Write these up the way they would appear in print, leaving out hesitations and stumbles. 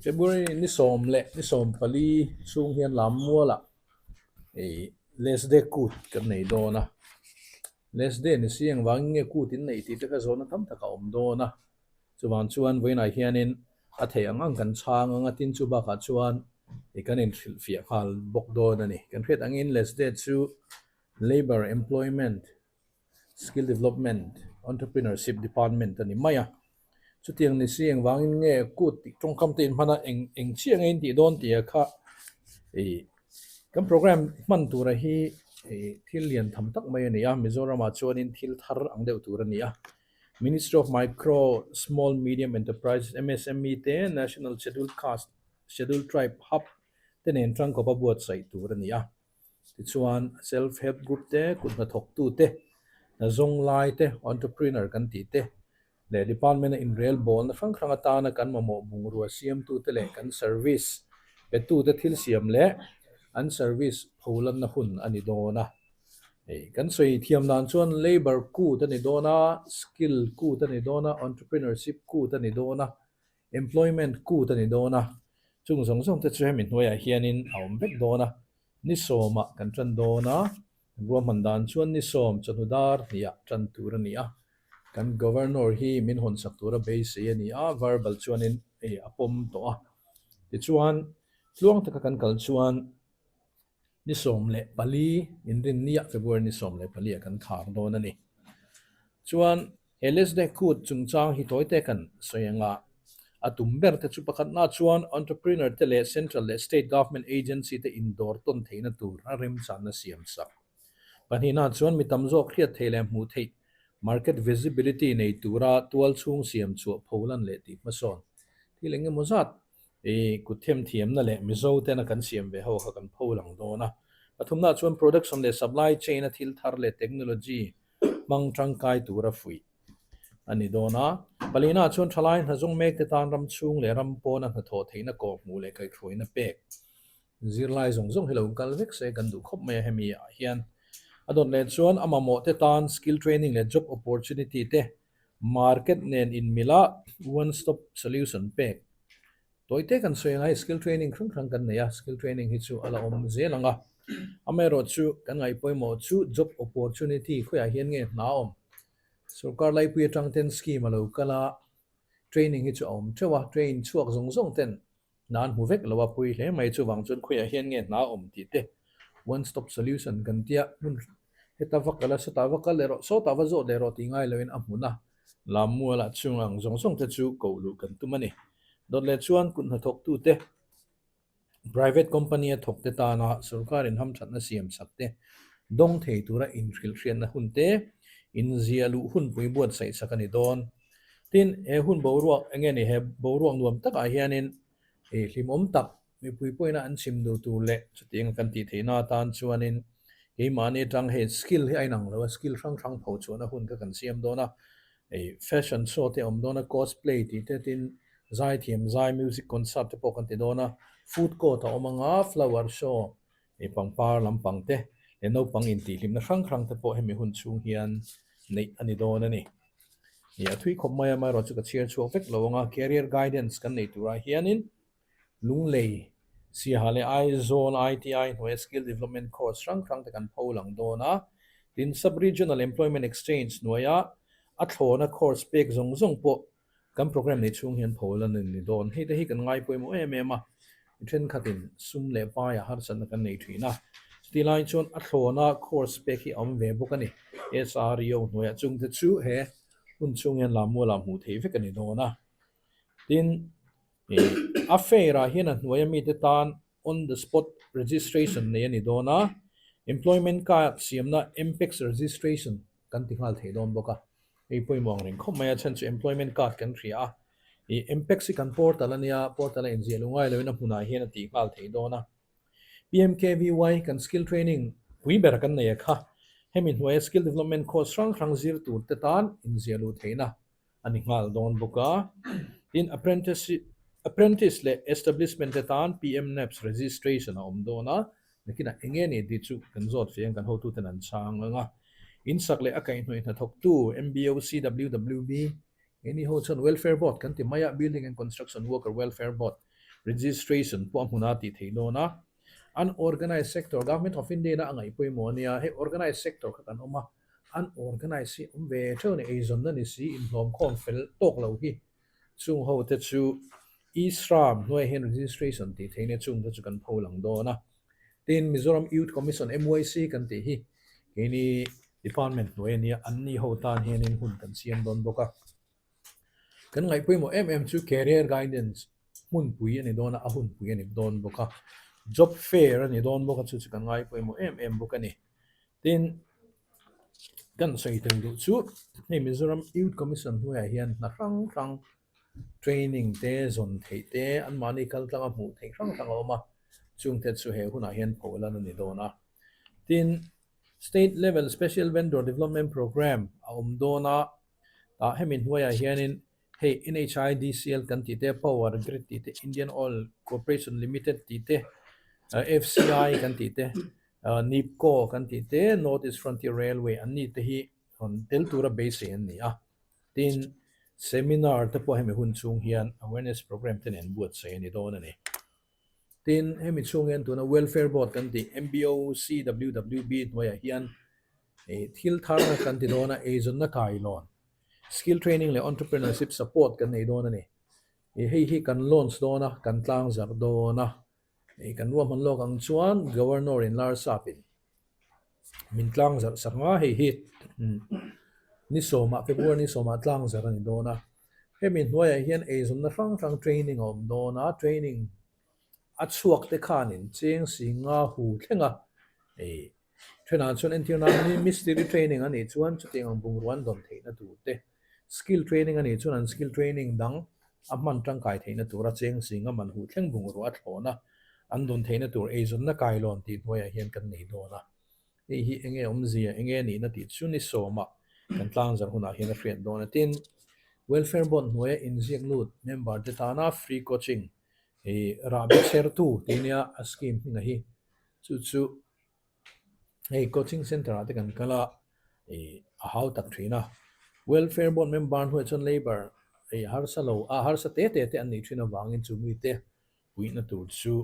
February ni sawm leh ni 14 chhung hian Lammualah ih Lesde kut kan nei dawn a, Lesde ni si engvangin nge kut in neih tih te kha zawhna tam tak a awm dawn a, chuvang chuan vawiinah hianin a theih ang ang kan chhang ang a, tin chu bakah chuan ih kan inhrilhfiah nghal bawk dawn a ni. Kan hriat angin Lesde chu Labour Employment Skill Development, Entrepreneurship Department a ni mai a. Chutiang ni si engvangin nge kut tih tawngkam te inhman a, eng eng chiah nge in tih dawn tih ah kha ih kan program hman tura hi ih thil lian tham tak mai a ni a, Mizoramah chuanin thil thar ang deuh tur a ni a. Ministry of Micro, Small Medium Enterprises, MSME, te National Scheduled Caste, Scheduled Tribe Hub te nen tangkawp a buatsaih tur a ni a. Tichuan, self help group te, kut hnathawktu te, hna zawng lai te, entrepreneur kan tih te leh department a inrel bawlna hrang hrang atana kan mamawh bungrua siamtu te leh kan service petu te thil siam leh an service pholanna hun a ni dawn a. Hei, kan sawi thiam dan chuan labour kut a ni dawn a, skill kut a ni dawn a, entrepreneurship kut a ni dawn a, Employment kut a ni dawn a, chung zawng zawng te chu hemi hnuaiah hianin a awm vek dawn a, ni sawmah kan tan dawn a, kan ruahman dan chuan ni sawm chawhnu dar hniah tan tur a ni a, kan Governor hi min hawnsak tura beisei a ni a, verbal chuanin ei a pawm tawh a, tichuan tluang taka kan kal chuan ni 14 inrinniah February ni 14 ah kan khar dawn a ni. Chuan He Lesde Kut chungchang hi tawi te kan sawi ang a, a tum ber te chu pakhatna chuan entrepreneur te leh central leh state government agency te indawr tawn theihna tur a remchanna siam sak. Pahnihna chuan mi tam zawk hriat theih leh hmuh theih market visibility nei tura tual chhung siam chhuah pholan leh tih hmasawn thil eng emaw zat i kut themthiamna leh Mizo tena kan siam ve ho kha kan pho lang dawn a. Pathumna chuan production leh supply chain a thil thar leh technology hmang tangkai tura fuih a ni dawn a. Palina chuan thalai hna zawng mek te tan ram chhung leh ram pawna hnathawh theihna kawhhmuh leh kaihhruaina pek zirlai zawng zawng hi lo kal vek se kan duh khawp mai a hemi ah hian a dawt leh chuan a mamawh te tan skill training leh job opportunity te market nen inmila one stop solution pek Tawite kan sawi ang a, hei skill training hrang hrang kan nei a, skill training hi chu a la awm zel ang a. Amaherawhchu kan ngaih pawimawh chu job opportunity khawiah hian nge hna awm? Sorkar laipui atang ten scheme a lo kal a, training hi chu a awm teuh a, train chhuak zawng zawng ten hna an hmu vek lo a, pui hle mai chuvang chuan khawiah hian nge hna awm tih te one stop solution kan tia hmun heta va kal a, sawtah va kal leh rawh, sawtah va zawt leh rawh tih ngai loin a hmun a. Lammualah chung ang zawng zawng te chu koh luh kan tum a ni. Dawt leh chuan kut hnathawktute, private company a thawkte tana sorkarin hamthatna siam chak te, dawng thei tura inhrilhhriatna hun te, inziah luh hunpui buatsaih chak a ni dawn. Tin, he hun boruak eng nge ni, he boruak nuam takah hianin ih hlimawm tak Mipui pawhin a an chim duh tur leh chutiang kan tih theihna atan chuanin keimahni atang hei skill hi a inang lo a, skill hrang hrang pho chhuahna hun kha kan siam dawn a, hei fashion show te a awm dawn a, cosplay tih te tin zaithiam zai music concert te pawh kan ti dawn a, food court a awm ang a, flower show hei pangpar lampang te leh naupang intihhlimna hrang hrang te pawh hemi hun chhung hian neih a ni dawn a ni. Ih a thui khawp mai a, amaherawhchu ka chhiar chhuak vek lo ang a, career guidance kan nei turah hianin Lunglei, Siaha leh Aizawl ITI hnuaia Skill Development Course hrang hrang te kan pho lang dawn a. Tin, Sub-Regional Employment Exchange hnuaia a thlawna course pek zawng zawng pawh kan programme nei chhung hian pho la ni dawn. Hei te hi kan ngai pawimawh em em a, mi thenkhatin sum leh paia harsatna kan nei thin a. Chutih lai chuan a thlawna course pek hi a awm ve bawk a ni. SREO hnuaiah chungte chu he hun chhung hian Lammualah hmuh theih vek a ni dawn a. Tin, a fair ah hian a hnuaia mite tan on the spot registration nei a ni dawn a, employment card siamna MPEX registration kan ti nghal thei dawn bawk a, hei pawimawh ang reng khawp mai a chhan chu employment card kan hria a, ih MPEX hi kan portal a nia, portal a inziah luh ngai loin a hmunah hian a tih nghal thei dawn a. PMKVY kan skill training pui ber kan nei a kha, hemi hnuaia skill development course hrang hrang zir tur te tan inziah luh theihna a ni nghal dawn bawk a. Tin, apprentice leh establishment te tan PMNAPS registration a awm dawn a, nakinah eng nge ni tih chu kan zawt feng kan hotuten an chhang ang a. Insak leh a kaihhnawih hnathawktu MBOC WWB, keini ho chuan Welfare Board kan ti mai a, Building and Construction Worker Welfare Board. Registration pawh a hmuna tih theih dawn a. Unorganised sector, Government of India ina a ngaih pawimawh a nia, hei organised sector kha kan awm a, unorganised hi awm ve theuh a ni, eizawnna ni si, inhlawmkhawm fel tawk lo hi chung ho te chu e-Shram hnuaiah hian registration tih theih nia chung te chu kan pho lang dawn a. Tin, Mizoram Youth Commission, MYC, kan tih hi keini department hnuai a nia, anni ho tan hianin hun kan siam dawn bawk a. Kan ngaih pawimawh em em chu career guidance hmunpui a ni dawn a, a hunpui a ni dawn bawk a, job fair a ni dawn bawk a, chu chu kan ngai pawimawh em em bawk a ni. Tin, kan sawi tel duh chu hei Mizoram Youth Commission hnuaiah hian hna hrang hrang training te, zawn theih te, anmahni kal tlanga hmuh theih hrang hrang a awm a, chungte chu he hunah hian pho lan a ni dawn a. Tin, State Level Special Vendor Development Programme a awm dawn a, Tah hemi hnuaiah hianin hei NHIDCL kan tih te, Power Grid tih te, Indian Oil Corporation Limited tih te, FCI kan tih te, NEEPCO kan tih te, North East Frontier Railway an ni te hi rawn tel tura beisei an ni a. Tin, seminar te pawh hemi hun chhung hian awareness programme te nen buatsaih a ni dawn a ni. Tin, hemi chhung hian tuna Welfare Board kan tih MBOCWWB hnuaiah hian thil thar kan ti dawn a, eizawnna kailawn, skill training leh entrepreneurship support kan nei dawn a ni. Hei hi kan launch dawn a, kan tlangzarh dawn a, kan ruahman lawk ang chuan Governor in Larsapin min tlangzarh sak nga hei hi ni sawmah February ni sawmah tlangzarh a ni dawn a, hemi hnuaiah hian eizawnna hrang hrang training a awm dawn a, training a chhuak te khanin cheng si nga hu thleng a, thenah chuan entir nan ni mistiri training a nih chuan chutiang ang bungrua an dawn theihna tur te, skill training a nih chuan an skill training dang a hman tangkai theihna tura cheng si nga man huh thleng bungrua a thlawn a, an dawn theihna tur eizawnna kailawn tih hnuaiah hian kan nei dawn a. Hei hi enge awmzia, enge nihna tih chu ni sawmah kan tlangzarh hunah hian a hriat dawn a. Tin, Welfare Board hnuaia inziak lut member te tana free coaching ih rahbi chhertu tih nia a scheme hminga hi chu chu hei coaching center ah te kan kal a ih a hau tak thin a. Welfare Board member hnuaiah chuan labour ih harsa lo a harsa te te te an nih thin avangin chu mite puihna tur chu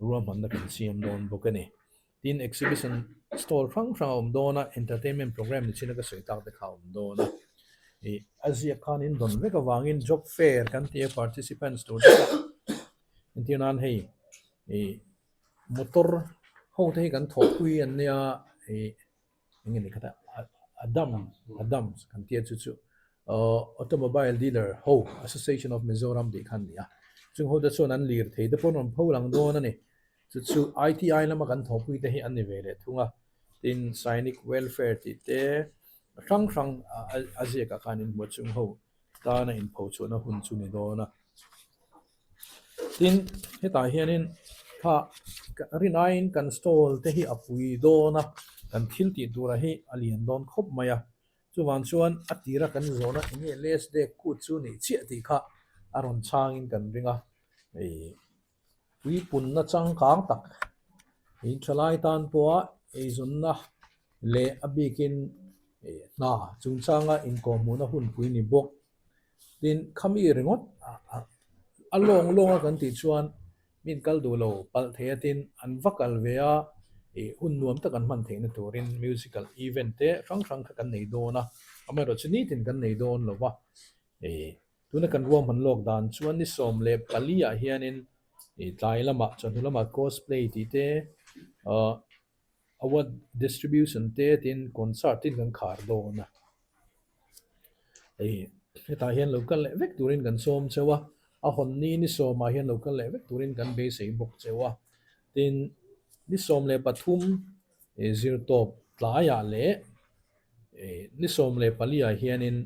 ruahmanna kan siam dawn bawk a ni. Tin, exhibition stall hrang hrang a awm dawn a, entertainment programme ni chin a ka sawi tak te kha a awm dawn a. Ih a ziak khan in dawn vek avangin job fair kan ti a participants tur te pawh entir nan hei ih motor ho te hi kan thawhpui an nia ih eng nge ni kha ta Adam Adams kan tia chu chu Automobile Dealer ho Association of Mizoram tih kha an ni a, chung ho te chuan an lir thei te pawh an rawn pho lang dawn a ni. Chu chu ITI lama kan thawhpui te hi an ni ve leh thung a, tin Sainik Welfare tih te hrang hrang a ziakah khan inhmuh chung ho tana inpho chhuahna hun chu ni dawn a. Tin, hetah hianin kha rinaiin kan stall te hi a pui dawn a, kan thil tih tura hi a lian dawn khawp mai a. Chuvang chuan a tira kan zawhna eng nge last day kut chu nih chiah tih kha a rawn chhangin kan ring a. Hei puipunna changkang tak in thalai tan pawha eizawnna leh a bikin hna chungchanga inkawhhmuhna hunpui ni bawk. Tin, khami ringawt a lawng lawng a kan tih chuan min kal duh lo palh thei a tin an va kal ve a, ih hun nuam tak an hman theihna turin musical event te hrang hrang kha kan nei dawn a, amaherawhchu nitin kan nei dawn lo va, ih tuna kan ruahman lawk dan chuan ni 14 ah hianin ih tlai lamah chawhnu lamah cosplay tih te ah award distribution te tin concert tin kan khar dawn a. Hei hetah hian lo kal leh vek turin kan sawm cheu a, a hawn ni ni sawmah hian lo kal leh vek turin kan beisei bawk cheu a. Tin, ni 13 ih zirtawp tlaiah leh ih ni 14 ah hianin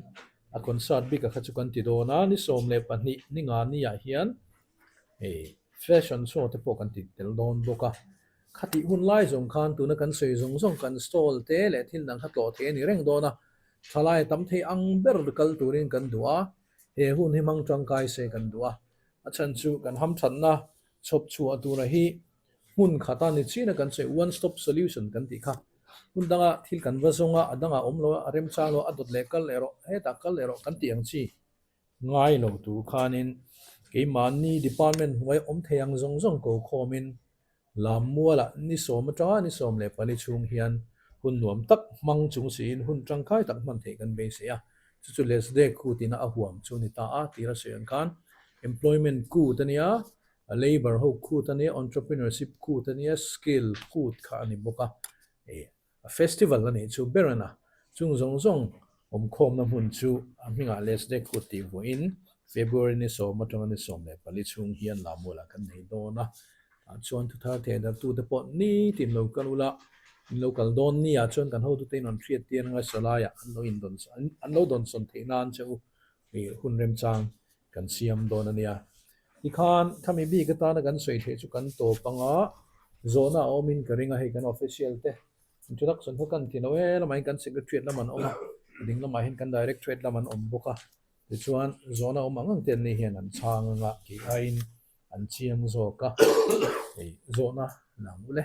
a concert bik a kha chu kan ti dawn a, ni 12 ni nga ni ah hian ih fashion show te pawh kan ti tel dawn bawk a. Khatih hun lai zawng khan tuna kan sawi zawng zawng kan stall te leh thil dang kha tlawh thei a ni reng dawn a, thalai tam thei ang ber kal turin kan duh a, he hun hi hmang tangkai se kan duh a, a chhan chu kan hamthatna chhawp chhuah tura hi hmun khata ni chin a kan sawi one stop solution kan tih kha hmun danga thil kan va zawng a, a dangah awm lo a, a remchang lo a, a dawt leh kal leh rawh, hetah kal leh rawh kan tih ang chi. Ngai lo tur khanin Keimahni department hnuai awm thei ang zawng zawng ko khawmin Lammualah ni sawm atanga ni 14 chhung hian hun nuam tak hmang chung siin hun tangkai tak hman theih kan beisei a. Chu chu Lesde kut ina a huam chu a ni ta a, tira sawi ang khan Employment kut a nia, Labour ho kut a nia, Entrepreneurship kut a nia, Skill kut kha a ni bawk a. A festival a nih chu ber a na. Chung zawng zawng awmkhawmna hmun chu a hmingah Lesde Kut tih vuahin February ni sawm atanga ni 14 chhung hian Lamualah kan nei dawn a. Tah chuan thuthar thehdarhtute pawh nitin lo kal ula, in lo kal dawn nia chuan kan hotute in rawn hriat tir anga salaiah an lo indawn an lo dawnsawn theih nan che u hun remchang kan siam dawn a nia. Tikhan khami bik atana kan sawi theih chu kan tawp anga zawhna a awmin ka ring a, hei kan official te introduction kha kan ti lo e lamah hian kan secretariat lam an awm a, a ding lamah hian kan directorate lam an awm bawk a, tichuan zawhna awm ang ang te an ni hian an chhang anga tih aiin an chiang zawk a, hei zawhna la ang ule.